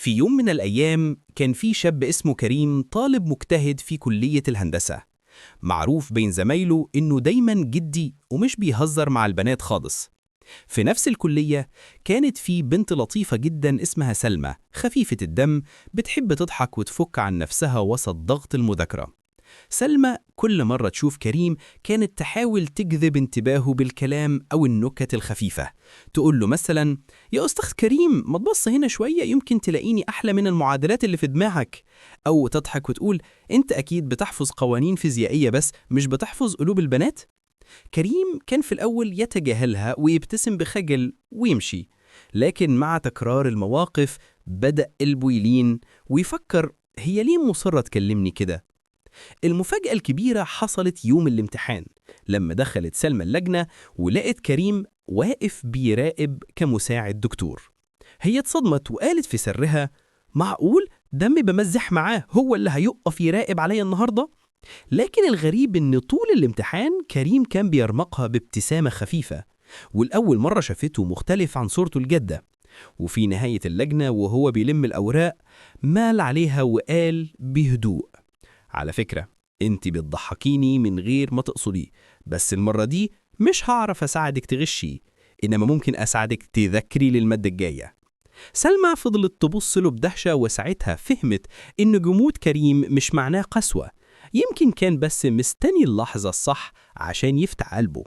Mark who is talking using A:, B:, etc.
A: في يوم من الأيام كان في شاب اسمه كريم، طالب مجتهد في كلية الهندسة، معروف بين زمايله إنه دايما جدي ومش بيهزر مع البنات خالص. في نفس الكلية كانت في بنت لطيفة جدا اسمها سلمى، خفيفة الدم، بتحب تضحك وتفك عن نفسها وسط ضغط المذاكرة. سلمى كل مرة تشوف كريم كانت تحاول تجذب انتباهه بالكلام أو النكت الخفيفة. تقول له مثلا: يا أستاذ كريم، ما تبص هنا شوية، يمكن تلاقيني أحلى من المعادلات اللي في دماغك. أو تضحك وتقول: أنت أكيد بتحفظ قوانين فيزيائية بس مش بتحفظ قلوب البنات. كريم كان في الأول يتجاهلها ويبتسم بخجل ويمشي، لكن مع تكرار المواقف بدأ قلبه يلين ويفكر: هي ليه مصرة تكلمني كده؟ المفاجأة الكبيرة حصلت يوم الامتحان، لما دخلت سلمى اللجنة ولقت كريم واقف بيراقب كمساعد دكتور. هي اتصدمت وقالت في سرها: معقول دم بمزح معاه هو اللي هيقف يراقب عليا النهارده؟ لكن الغريب إن طول الامتحان كريم كان بيرمقها بابتسامة خفيفة، والأول مرة شافته مختلف عن صورته الجادة. وفي نهاية اللجنة وهو بيلم الأوراق مال عليها وقال بهدوء: على فكرة، انت بتضحكيني من غير ما تقصدي، بس المرة دي مش هعرف أساعدك تغشي، إنما ممكن أساعدك تذاكري للمادة الجاية. سلمى فضلت تبص له بدهشة، وساعتها فهمت إن جمود كريم مش معناه قسوة، يمكن كان بس مستني اللحظة الصح عشان يفتح قلبه.